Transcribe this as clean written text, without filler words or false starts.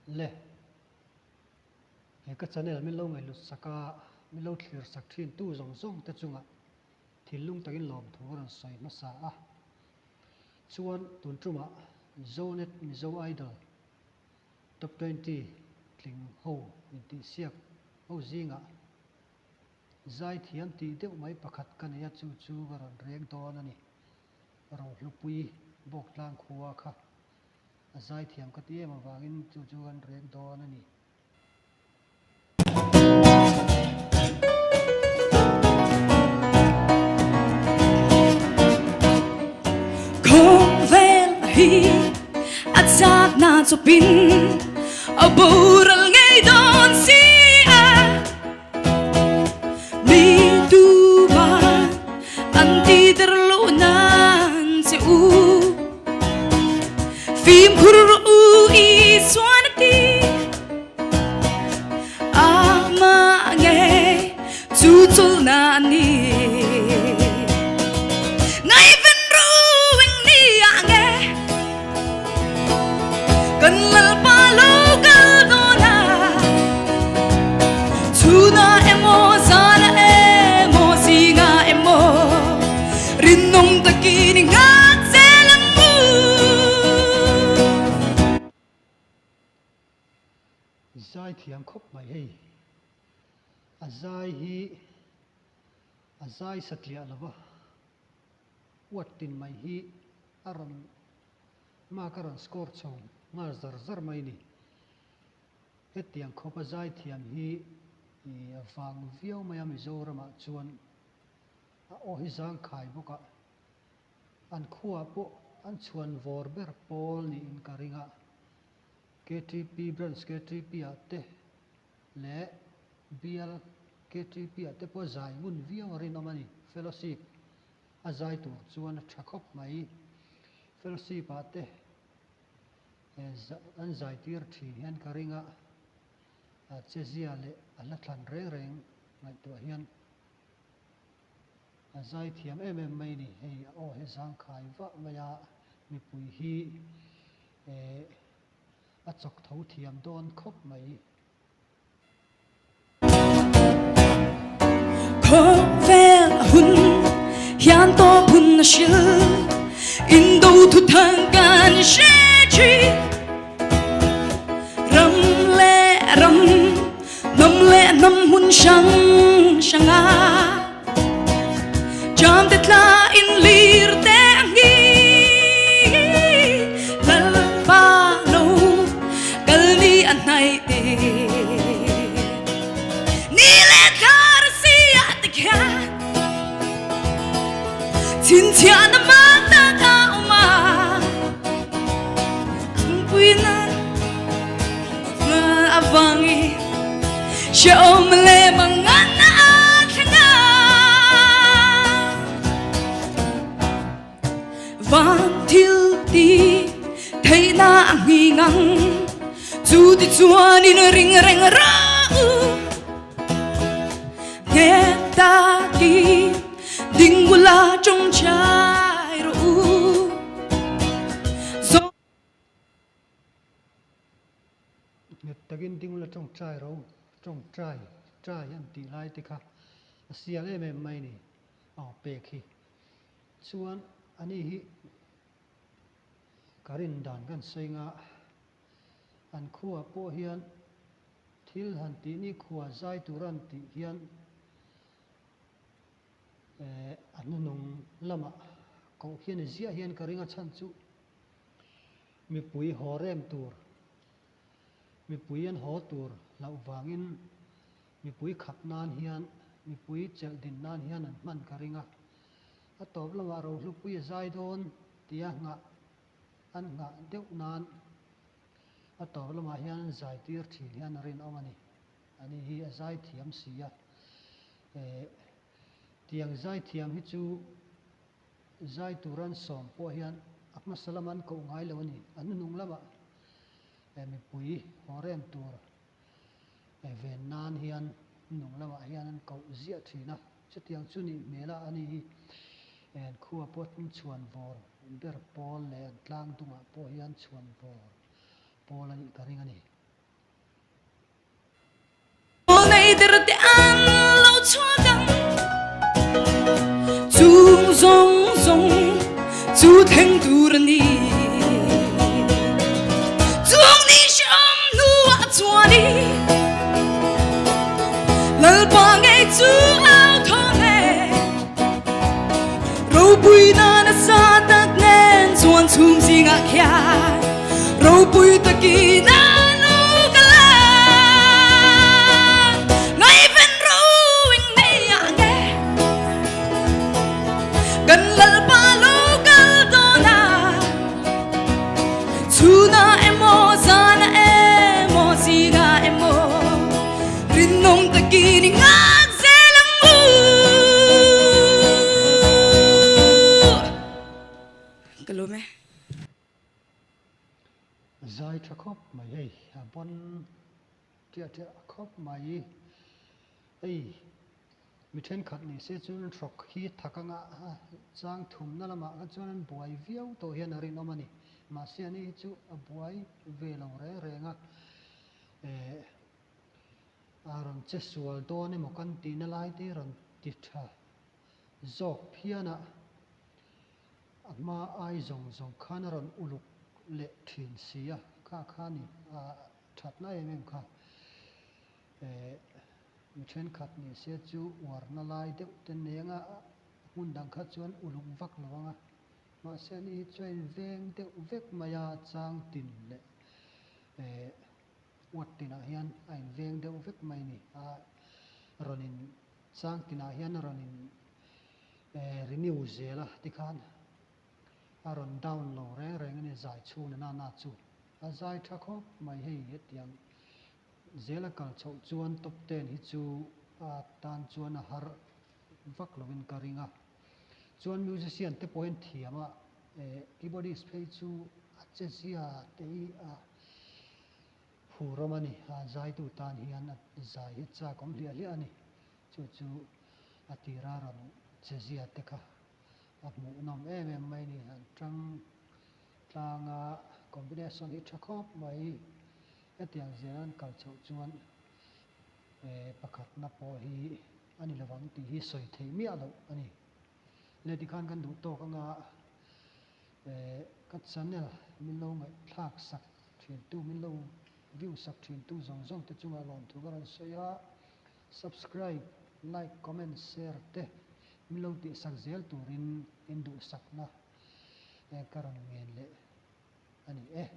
Le, he ka channel min lo ngaihlut sak a, min lo thlir sak thin tu zawng zawng te chungah thinlung takin lawmthu a rawn sawi hmasa a. Chuan tun tumah Zonet Mizo Idol Top 20 tling ho intihsiak ho zingah Zaithiam tih deuh mai pakhat ka nei a, chu chu ka rawn reng dawn a ni. Rohlupui Bawktlang khua kha a zaithiam ka ti em avangin chu chu kan reng dawn a ni. Khawvel hi a chakna chawpin a boral ngei dawn si a. Mi tuman an titer lo nan che u. Fimkhur rawh u Isuan a ti. Amah ngei cu chawlhnak a ni. Ngaihven rawh u eng ni ah nge Kan Lalpa lo kal dawn a, chhunah emaw zanah emaw zingah emaw rinawm takin i nghak zel ang u. Zai thiam khawp mai hei. A zai hi a zai satliah lova uat tin mai hi a rawn Mark a rawn score chho nghal zar zar mai ni. Hetiang khawpa zaithiam hi a vang viau mai a Mizoramah chuan a aw hi zangkhai bawk a, an khuaah pawh an chhuan vawr ber pawl niin ka ring a, KTP Branch KTP ah te leh Bial KTP ah te pawh zai ngun viau a rinawm a ni, Fellowship. A zai tur chuan a tha khawp mai. Fellowship ah te an zai tir thin hian ka ring a, a chezia leh a hla thlan reng reng ngaihtuah hian a zai thiam em em mai ni. Hei a aw hi zangkhai vah mai a, mipui hi a chawk tho thiam dawn khawp mai. Khawvel a hun hian tawp hun a hril Indo thuthang kan hre thin Ram leh ram hnam leh hnam hmun hrang hrang ah Jam te tla in lir te a ngi Lalpa lo kal ni a hnaih te Ni le thla si ah te khian Chhinchhiahna mak tak a awm a Chhungpuina avangin Hrehawm leh mangan a thleng a Van thil ti theihna a nghing ang Chu ti chuan in ring reng rawh u Nghet takin ding ula tawngtai rawh u Nghet takin ding ula tawngtai rawh u, tawngtai, trai an tih lai te kha a sial em em mai ni aw pek hi. Chuan ani hi ka rin dan kan sawi nga an khuaah pawh hian thil han tih ni khua zai tur an tih hian a hnuhnung lamah koh hian ziah hian ka ring a chhan chu mipui haw rem tur mipui an haw tur hlauh vangin mipui khap nan hian mipui chelh din nan hian an hman ka ring a. A tawp lamah rohlupui a zai dawn tia nghah an nghah deuh nan a tawp lamah hian an zai tir thin hian a rinawm a ni. Ani hi a zai thiam si a, eh tiang zai thiam hi chu zai tur an sawm pawh hian a hmasa lama an koh ngai lo a ni. A hnuhnung lamah eh mipui haw rem tur eh ven nan hian hnuhnung lamah hian an koh ziah thin a. Chutiang chu nih hmel a, ani hi en khua pawh an chhuan vawr ber pawl leh an tlang dungah pawh hian chhuan vawr pawl a nih ka ring a ni. thleng tur a ni. Chung ni hrehawm hnuah chuanin Lalpa ngei chu au thaw hle. Ropui nana sa tak nen chuan chhum zingah khian ropui takin a lo kal a. Ngaihven roing nei ah nge kan Lalpa lo kal dawn a. Chhunah emaw zanah emaw zingah emaw rinawm takin i nghak zel ang u. Ka lawm e. Zai tha khawp mai hei, a bon tiah tiah khawp mai. Hei mi thenkhat ni se chuan hrawk hi thak anga chang thumna lamah kha chuan an buai viau tawh hian a rinawm a ni. Mahse ani hi chu a buai ve lo reng reng a, eh a rawn che sual dawn emaw kan tihna lai te rawn ti tha zawk phian a, a hma ai zawng zawng khan a rawn uluk leh thin si a, kha kha ni a thatna em em kha. Eh, mi thenkhat ni se chu uarna lai deuh te neng a, hmun dang kha chuan uluk vak lo ang a. Mahse ani hi chuan veng deuh vek mai a, chang tin leh eh uat tinah hian a inveng deuh vek mai a ni. A rawn in chang tinah hian a rawn in eh renew zel a tikhan a rawn down lo reng reng a ni zai chhung na na chu. A zai tha khawp mai hei hetiang Zela kal chhoh chuan top ten hi chu a tan chuan a har vak lovin ka ring a. Chuan musician te pawhin thiam a, keyboardist phei chu a che zia te hi a phurawm a ni. A zaitu tan hian a zai hi chak awm hliah hliah a ni. Chu chu a tira rawn che zia te kha a hmuhnawm em em mai a ni. An tang tlanga combination hi tha khawp mai. Hetiang zir an kal chhoh chuan pakhatna pawh hi a ni lovang tih hi sawi theih miah loh a ni. Le tikhan kan duh tawk anga ka channel min lo ngaihthlak sak thintu, min lo view sak thintu zawng zawng te chungah lawmthu ka rawn sawi a, subscribe, like, comment, share te min lo tihsak zel turin in duhsakna ka rawn ngen leh a ni e.